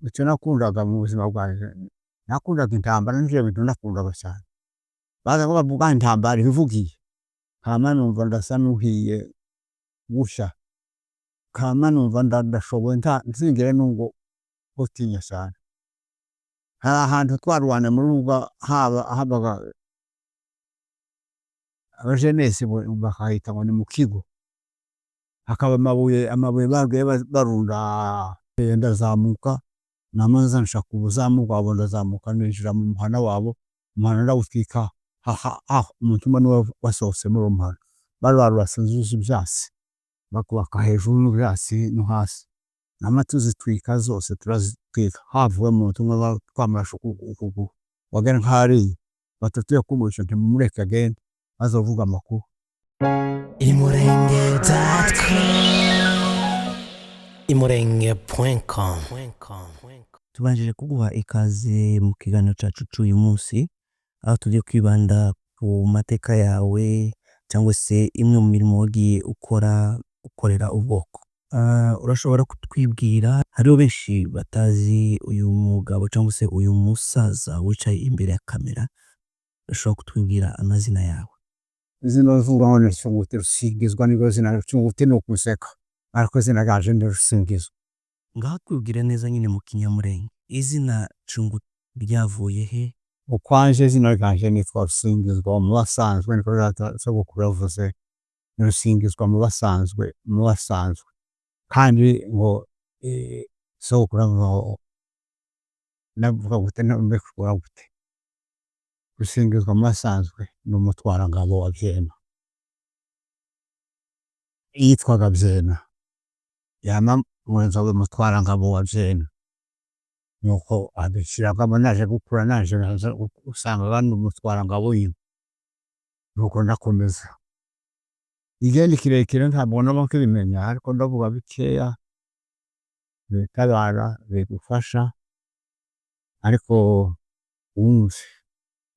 Icyo nakundaga mu buzima bwanjye, nakundaga intambara nibyo bintu nakundaga cyane, baza bavuga intambara ivugiye hama numva ndasa n'uhiye gushya, hama numva ndashoboye singire n'ubwo gutinya cyane. Hari ahantu twarwaniye mu rubuga habaga abajenesi bakahita ngo ni mukigo, hakaba amabuye, amabuye bagiye barunda, ndazamuka nama nza nca kubuzamu bwabo ndazamuka ninjira mumuhana wabo, umuhana ndawutwika, umuntu umwe niwe wasohotse muri uwo muhana, bari barubatse inzu z'ibyatsi, bakubaka hejuru n'ibyatsi no hasi, nama tuzitwika zose turazitwika, havuyemo umuntu umwe twamurashe ukuguru ngo agere nka hariya, bati tuye kumwica ntimumureke agende azovuga amakuru. Imurenge.com Imurenge.com. Tubanjije kuguha ikaze mu kiganiro cyacu cy'uyu munsi, aho tugiye kwibanda ku mateka yawe cyangwa se imwe mu mirimo wagiye ukora ukorera ubwoko. Urashobora kutwibwira? Hariho benshi batazi uyu mugabo cyangwa se uyu musaza wicaye imbere ya kamera, urashobora kutwibwira amazina yawe? Izina bavuga ngo ni Rusunguti Rusingizwa niryo zina, Rusunguti ni ukuseka ariko izina ryanje ni Rusingizwa. Ngaho twibwire neza nyine mu Kinyamurenge, izina Cunguti ryavuye he? Ukwanje izina ryanje nitwa Rusingizwa Mubasanzwe niko data sogokuru yavuze, ni Rusingizwa Mubasanzwe, Mubasanzwe kandi ngo sogokuru avuga ngo navuga gute mbikura gute, Rusingizwa Mubasanzwe ni umutwarangabo wa Byena, yitwaga Byena, yama ngo umutwarangabo wa Byena, nuko abishiragamo naje gukura naje nza gusanga ndi umutwarangabo nyine, nuko ndakomeza. Igihe ni kirekire ntabwo naba nkibimenya ariko ndavuga bikeya bitabara bigufasha ariko wumve.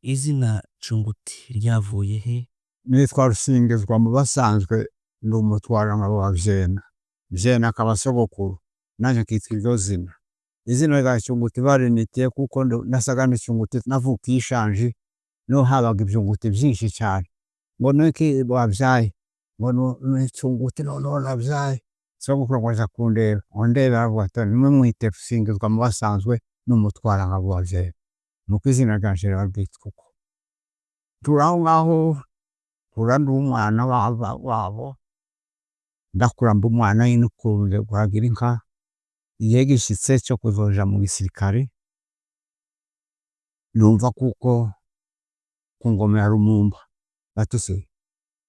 Izina Cunguti ryavuye he? Nitwa Rusingizwa Mubasanzwe ndi umutwarangabo wa Byena, Byena akaba sogokuru nanje nkitwa iryo zina. Izina rya Cyunguti barinyitiye kuko nasaga n'icyunguti, navukiye ishanji niho habaga ibyunguti byinshi cyane, ngo niki wabyaye? Ngo ni icyunguti noneho nabyaye, sogokuru ngo aja kundeba, ngo ndebe aravuga ati nimumwite Rusingizwa Mubasanzwe ni umutwarangabo wa Byena, nuko izina ryanje baryitwa uko. Ntura aho ngaho, nkura ndi umwana wabo, ndakura mba umwana nyine kuragira inka, igihe gishitse cyo kuzoja mu gisirikare, numva kuko ku ngoma ya Lumumba bati se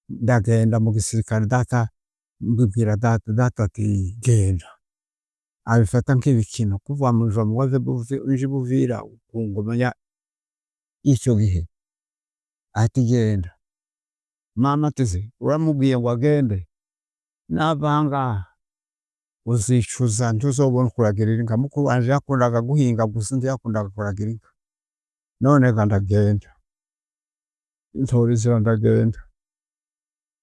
ndagenda mu gisirikare data, mbibwira data, data ati genda, abifata nk'ibikino kuva ngo uje i Buvira ku ngoma y'icyo gihe, ati genda, mama ati se uramubwiye ngo agende, nava aha ngaha uzicuza ntuzobona ukuragirira inka, mukuru wanje yakundaga guhinga gusa ntiyakundaga kuragira inka, none ga ndagenda, ntora inzira ndagenda.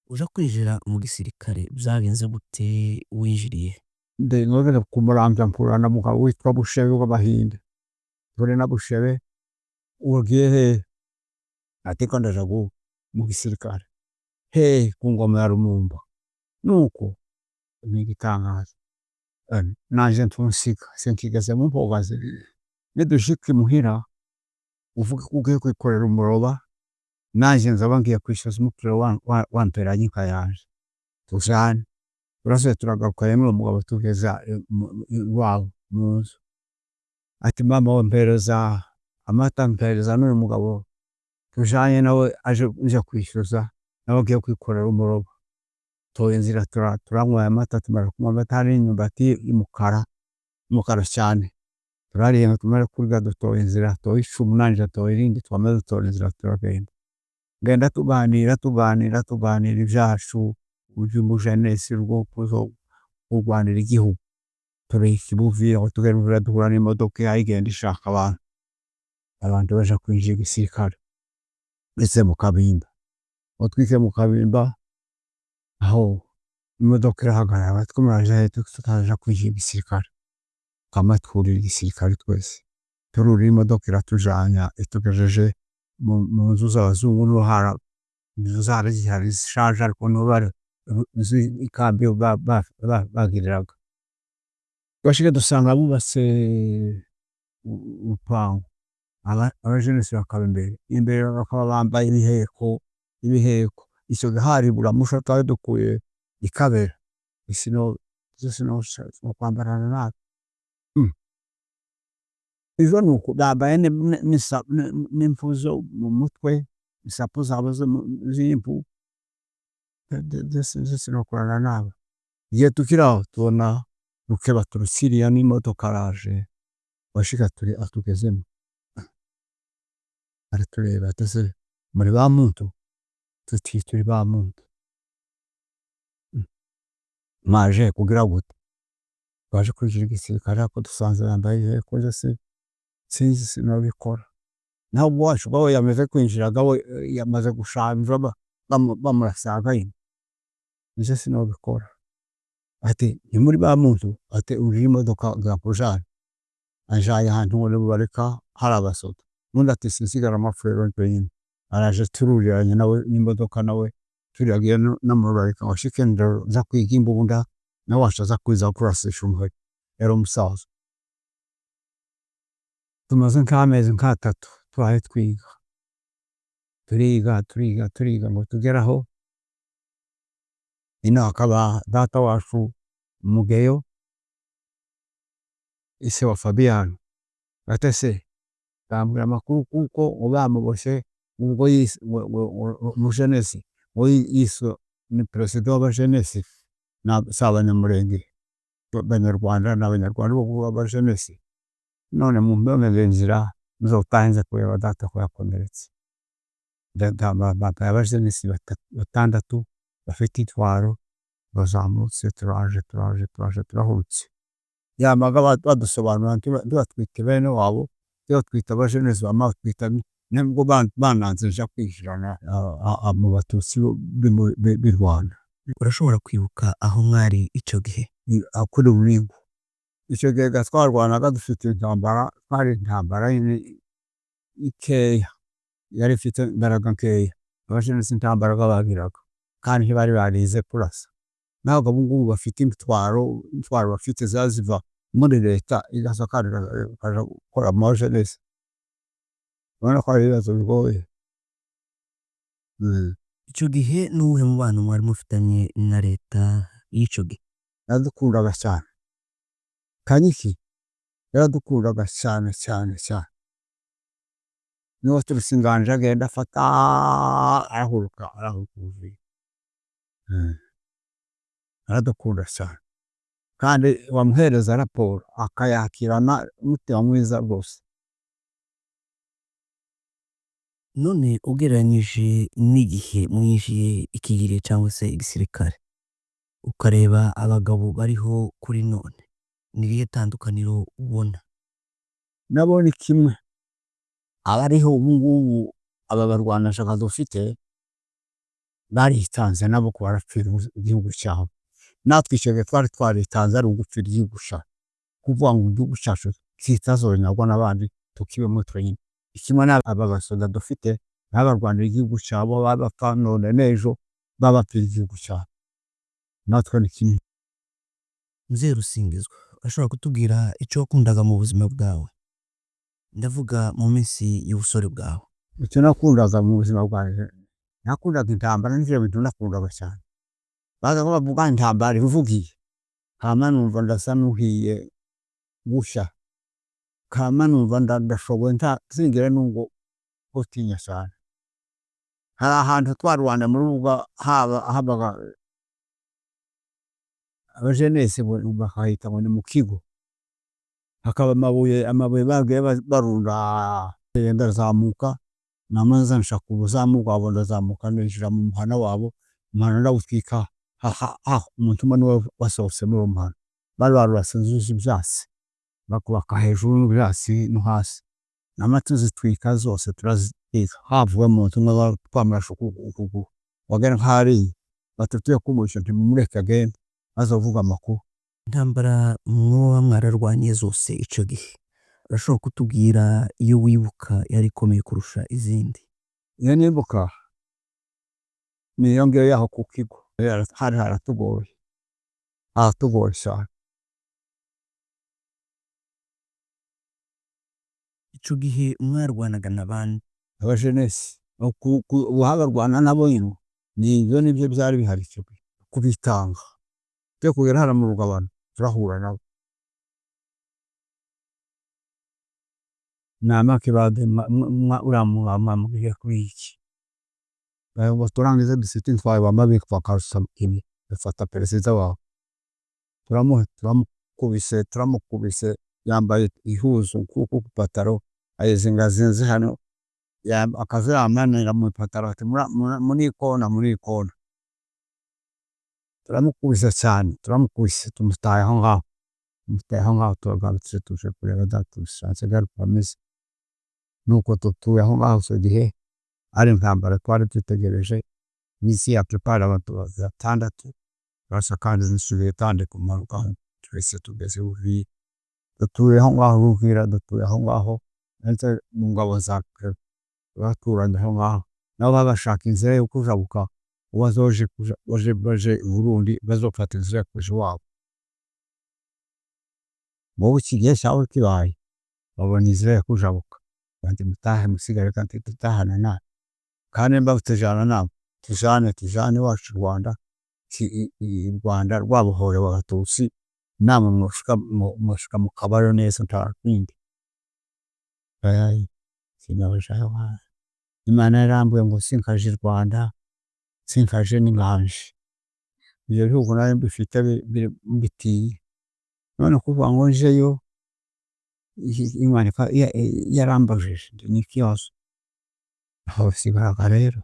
Uja kwinjira mu gisirikare byagenze gute? Winjiriye? Ngeze ku Muramvya mpura na mugabo witwa Bushebe w'Abahinde, mpure na Bushebe, ugiye hehe? Ati ko ndaja mu gisirikare. Hehe? Ku ngoma ya Lumumba. Nuko ni igitangaza, nanje ntunsiga sinkigeze mumpogaze, nidushika imuhira uvuge ko ugiye kwikorera umuroba, nanje nzoba ngiye kwishyuza umukiro wamperanye inka yanje, tujane. Turasubiye turagaruka n'uwo mugabo tugeza iwabo munzu, ati mama we mpereza amata, mpereza n'uyu mugabo tujanye nawe aje nje kwishyuza, nawe agiye kwikorera umuroba. Toye inzira turanywa aya mata, tumara kunywa amata hari imyumbati y'umukara, y'umukara cyane, turariye tumare kurya dutora inzira, atoye icumu nanje ntora irindi, twama dutora inzira turagenda. Genda tuganira tuganira tuganira ibyacu iby'ubujenesi bwo kurwanira igihugu, turahika i Buvira, aho tugera i Buvira duhura n'imodoka ihaye igenda ishaka abantu, abantu baja kwinjira igisirikare, ndetse mu Kabimba, aho twikiye mu Kabimba, aho imodoka irahagarara bati ko muraja he? Turaja kwinjira igisirikare. Twama twurira igisirikare twese, tururira imodoka iratujana itugejeje mu nzu z'abazungu niho hari inzu zari zihari zishaje ariko niho bari inzu y'ikambi bagiriraga. Twashika dusanga bubatse urupango, abajenesi bakaba imbere, imbere bakaba bambaye ibiheko, ibiheko, icyo gihe hari buramusha twari dukuye i Kabera sinokwambarana nawe, ejo nuko bambaye n'impu zo mumutwe, insapu zabo z'impu, nje sinokorana naabo. Igihe tukiri aho tubona Rukeba aturutse iriya n'imodoka araje, ngo ashike atugezemo, aratureba ati ese muri ba Muntu? Tuti turi ba Muntu. Mwaje kugira gute? Twaje kwinjira igisirikare ariko dusanze bambaye ibiheko nje sinzi sinobikora. Naho owacu we yamaze kwinjiraga we yamaze gushanjwa bamurasaga nyine, nje sinobikora. Ati ntimuri ba Muntu? Ati urira imodoka ngira nkujane. Anjanye ahantu ngo ni Bubarika hari abasoda, undi ati sinsigara Mafurero jyenyine, araje tururiranye nawe n'imodoka nawe turagiye no mu Rubarika ngo ashike nza kwiga imbunda nawe aca aza kurasisha umuheto, yari umusaza. Tumaze nk'amezi nk'atatu twaye twiga, turiga turiga turiga ngo tugere aho, ino hakaba data wacu Mugeyo ise wa Fabiyano, ati ese bambwira amakuru kuko ngo bamuboshe ngo ngo umujenesi ngo yiswe ni perezida w'abajenesi si Abanyamurenge, Abanyarwanda ni Abanyarwanda bo b'abajenesi, none mumbonere inzira nzotahe nze kureba data ko yakomeretse. Bampaye abajenesi batandatu bafite intwaro, turazamutse turaje turaje turaje turahurutse. Yamaga badusobanurira ntibatwite bene wabo, ntibatwite abajenesi bamara batwita nibwo bananze nja kwinjirana mu Batutsi b'i Rwanda. Urashobora kwibuka aho mwari icyo gihe? Kuri Rubingo. Icyo gihe ga twarwanaga dufite intambara, hari intambara nyine nkeya, yari ifite imbaraga nkeya, abajenesi nta mbaraga bagiraga kandi ntibari barize kurasa. Naho ubungubu bafite intwaro, intwaro bafite ziba ziva muri leta ikaza kandi ikaja gukora mu bajenesi. Urabona ko ari ibibazo bigoye. Icyo gihe ni uwuhe mubano mwari mufitanye na leta y'icyo gihe? Yaradukundaga cyane. Kanyiki yaradukundaga cyane cyane cyane. Niwe waturutse inganji agenda afata arahuruka arahuruka Uvira. Aradukunda cyane kandi wamuhereza raporo akayakirana umutima mwiza rwose. None ugereranyije n'igihe mwinjiye ikigiri cyangwa se igisirikare, ukareba abagabo bariho kuri none, ni irihe tandukaniro ubona? Nabo ni kimwe, abariho ubungubu aba barwanashyaka dufite baritanze nabo barapfira igihugu cyabo. Natwe icyo gihe twari twaritanze ari ugupfira igihugu cyacu, kuvuga ngo igihugu cyacu kitazonyagwa n'abandi tukibemo twenyine. Ni kimwe n'aba basoda dufite nabo barwanira igihugu cyabo baba bapfa none n'ejo baba bapfira igihugu cyabo, natwe ni kimwe. Mzee Rusingizwa, urashobora kutubwira icyo wakundaga mu buzima bwawe? Ndavuga mu minsi y'ubusore bwawe. Icyo nakundaga mu buzima bwanjye, nakundaga intambara nivyo bintu nakundaga cyane. Bazaga bavuga intambara ivugiye, hama numva ndasa n'uhiye gushya, kama numva ndashoboye singire n'ubwo gutinya cyane. Hari ahantu twarwana mu rubuga habaga abajenesi bakahita ngo ni mu kigo, hakaba amabuye, amabuye bagiye barunda ndazamuka nama nza nca ku buzamu bwabo ndazamuka ninjira mu muhana wabo, umuhana ndawutwika, umuntu umwe niwe wasohotse muri uwo muhana. Bari barubatse inzu z'ibyatsi, bakubaka hejuru n'ibyatsi no hasi, nama tuzitwika zose turazitwika, havuye umuntu umwe twamurashe ukuguru, wagera nka hariya bati tuye kumwica ntimumureke agende azovuga amakuru. Intambara muba mwararwanye zose icyo gihe, urashobora kutubwira iyo wibuka yari ikomeye kurusha izindi? Iyo nibuka niyo ngiyo yaho ku kigo, hari haratugoye, haratugoye cane. Ico gihe mwarwanaga na bande? Aba jeunesse barwana nabo nyene, nibyo nibyo vyari bihari ico gihe, kubitanga tugiye kugera hariya murugabano turahura nabo. Namaki uriya mwamugiriye iki? Ngo turangize dufata perezida wabo, turamukubise turamukubise yambaye ihuzu nkuku kwipataro ayizingazinze hano, akaza yamanira mwipataro ati muri kona muri kona, turamukubise cane turamukubise tumutaye ahongaho, tumutaye ahongaho turagarutse tuje kureba data dusanze ariko ameze, nuko dutuye ahongaho ico gihe hari intambara twari dutegereje niziya abantu batandatu sasa kandi zisubiye kandi kumanuka twese tugeze Uvira, dutuye ahongaho Uvira dutuye ahongaho mungabo za baturanye ahongaho, nabo bashaka inzira yo kujabuka ngo bazoje baje i Burundi bazofata inzira yo kuja iwabo. Bobo ico gihe cabo kibaye babona inzira yo kujabuka bati mutahe musigare ntitutahana namwe, kandi nimba tujana namwe tujane tujane iwacu i Rwanda, u Rwanda rwabohorewe abatutsi namwe mwoshika mukabayo neza ntakindi. Imana yarambwiye ngu sinkaje i Rwanda, sinkaje n'inganji, ivyo bihugu nari mbifite mbitinya, none kuvuga ngu njeyo Imana yarambujije nikibazo, aho nsigaraga rero,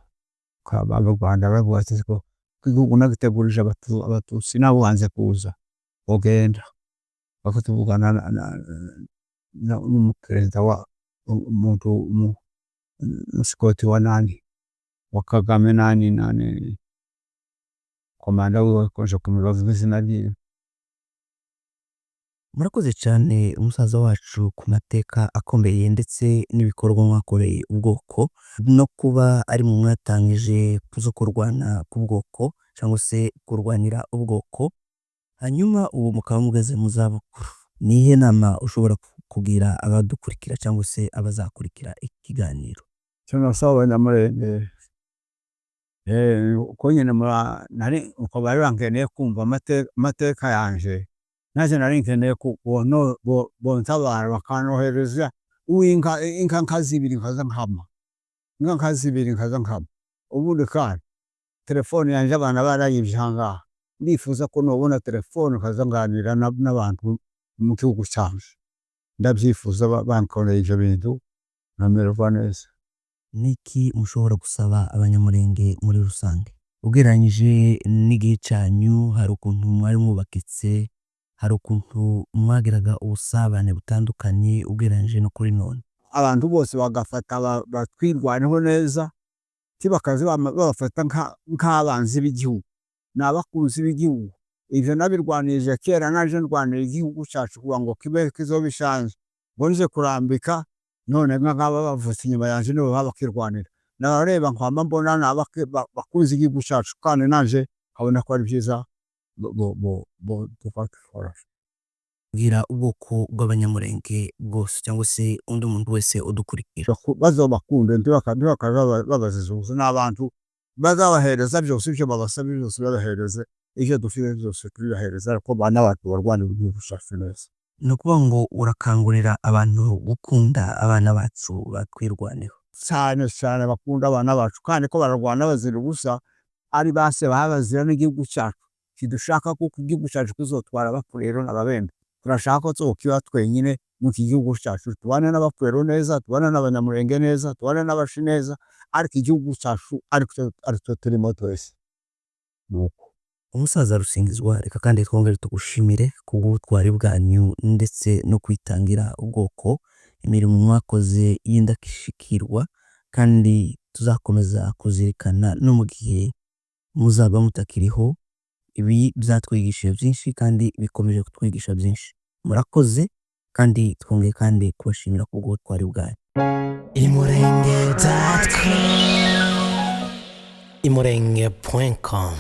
u Rwanda baravuga bati ko igihugu nagitegurije abatutsi nawe wanze kuza, genda, twako tuvugana n'umuperezida escort wa nani wa Kagame nani nani komanda wiwe ko nje kumwibagirwa izina ryiwe. Murakoze cyane umusaza wacu ku mateka akomeye ndetse n'ibikorwa mwakoreye ubwoko no kuba ari mu mwatangije zo kurwana ku bwoko cyangwa se kurwanira ubwoko, hanyuma ubu mukaba mugeze mu zabukuru, ni iyihe nama ushobora kugira abadukurikira cyangwa se abazakurikira iki kiganiro? Ico nosaba abanyamurenge uko nyene uko bari bankeneye kumva amateka yanje, nanje nari nkeneye ko bontabara bakanyohereza inka nka zibiri nkaza nkama, inka nka zibiri nkaza nkama, ubundi kandi telefone yanje abaana barayibye ahangaha, ndifuza ko nobona telefone nkaza nganira n'abantu mugihugu canje, ndavyifuza bankoreye ivyo bintu nomererwa neza. Niki mushobora gusaba abanyamurenge muri rusange ugereranyije n'igihe cyanyu? Hari ukuntu mwari mwubakitse, hari ukuntu mwagiraga ubusabane butandukanye ugereranyije no kuri none. Abantu bose bagafata batwirwaneho neza, tibakaze babafata nk'abanzi b'igihugu, ni abakunzi b'igihugu, ivyo nabirwanirije kera nanje ndwanira igihugu cacu kugira ngo kibe kizobe icanje, ngo nje kurambika none nk'aba bavutse inyuma yanje nibo baba bakirwanira, nabareba nkama mbona ni abakunze igihugu cacu kandi nanje nkabona ko ari vyiza. Bwira ubwoko bw'abanyamurenge bwose cyangwa se undi muntu wese udukurikira. Bazobakunde ntibakaze babaziza ubusa, ni abantu bazabahereza vyose ivyo babasabye vyose babahereze, ivyo dufise vyose tubibahereze ariko n'abantu barwanira igihugu cacu neza. Ni ukuvuga ngo urakangurira abantu gukunda abana bacu batwirwaneho. Cane cane bakunde abana bacu kandi ko bararwana bazira ubusa, ari base baba bazira n'igihugu cacu, ntidushaka kuko igihugu cacu kizotwara abapfurero n'ababembe, turashaka ko tuzokiba twenyine mwiki gihugu cacu, tubane n'abapfurero neza, tubane n'abanyamurenge neza, tubane n'abashi neza, ariko igihugu cacu aritwe turimo twese, nuko. Umusaza Rusingizwa, reka kandi twongere tugushimire ku bw'ubutwari bwanyu ndetse no kwitangira ubwoko, imirimo mwakoze y'indashyikirwa kandi tuzakomeza kuzirikana no mu gihe muzaba mutakiriho. Ibi byatwigishije byinshi kandi bikomeje kutwigisha byinshi. Murakoze kandi twongeye kandi kubashimira kubw'ubutwari bwanyu. Imurenge.com. Imurenge.com.